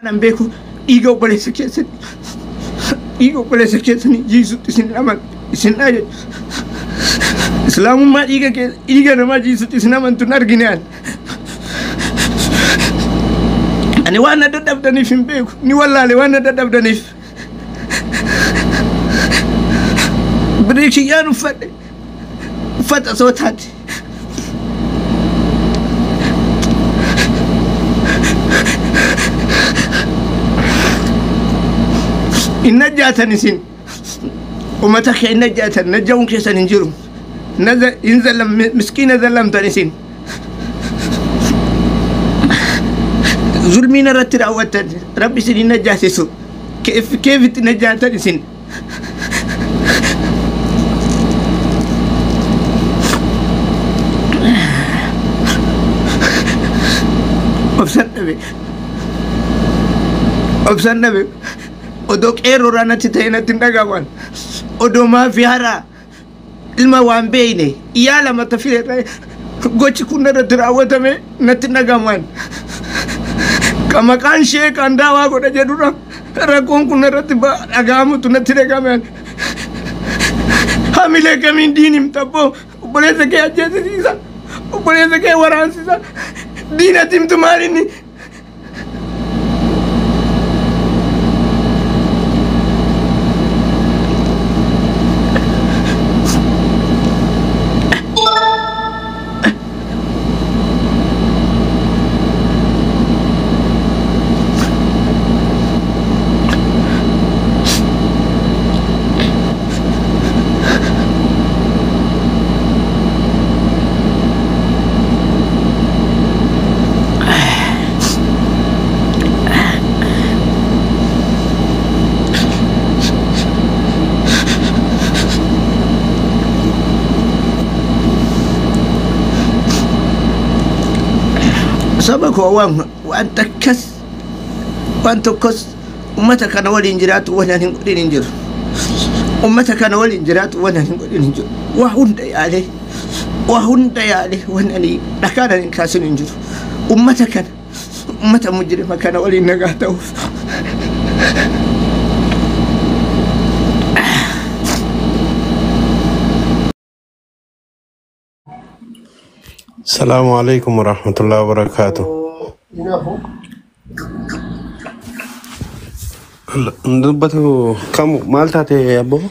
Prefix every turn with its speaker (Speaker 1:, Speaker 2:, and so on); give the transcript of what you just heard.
Speaker 1: Nan beeku dhiiga obboleessa keessanii dhiiga obboleessa keessanii jiisutti isin amantu isin ajaju. Islaamummaa dhiiga dhiiga namaa jiisutti isin amantu hin argine ani. Ani waan na dadhabdaniif hin beeku ni wallaale waan na dadhabdaniif. Birrii kiyyaan uffadhe uffata soo taate. Hin najjaatan isin ummata kee hin najjaatan najja'uun keessan hin jiru. Hin zallam miskiina zallamtan isin. Zulmiin irratti raawwattan rabbi isin hin najjaasisu. Keefitti najjaatan isin. Obsan dhabe. Obsan dhabe. Odoo qeerroodhaan natti ta'e natti hin dhagahaman. Odoo maafiyaadhaa ilma waan beeyne iyyaa lama tafile gochi kun irratti raawwatame natti hin dhagahaman. Kan maqaan ishee kan daawaa godha jedhudha. Rakkoon kun irratti dhagahamutu natti dhagahame. Hamilee kamiin diin himta abboo obboleessa kee ajjeesisiisa obboleessa kee waraansisa diinatti himtu maal inni? Saba koo waan takkas waan tokkos ummata kana waliin jiraatu waan hin godhin hin jiru. Ummata kana waliin jiraatu waan hin godhin hin jiru. Waa hunda yaalee waa hunda yaalee waan ani dhakaan ani hin kaasin hin jiru. Ummata kana ummata mujrima kana waliin nagaa ta'uuf.
Speaker 2: Salaamu alaikum warahmatullahi wabarakatuh. Dubbatu kamu maal taate abboo?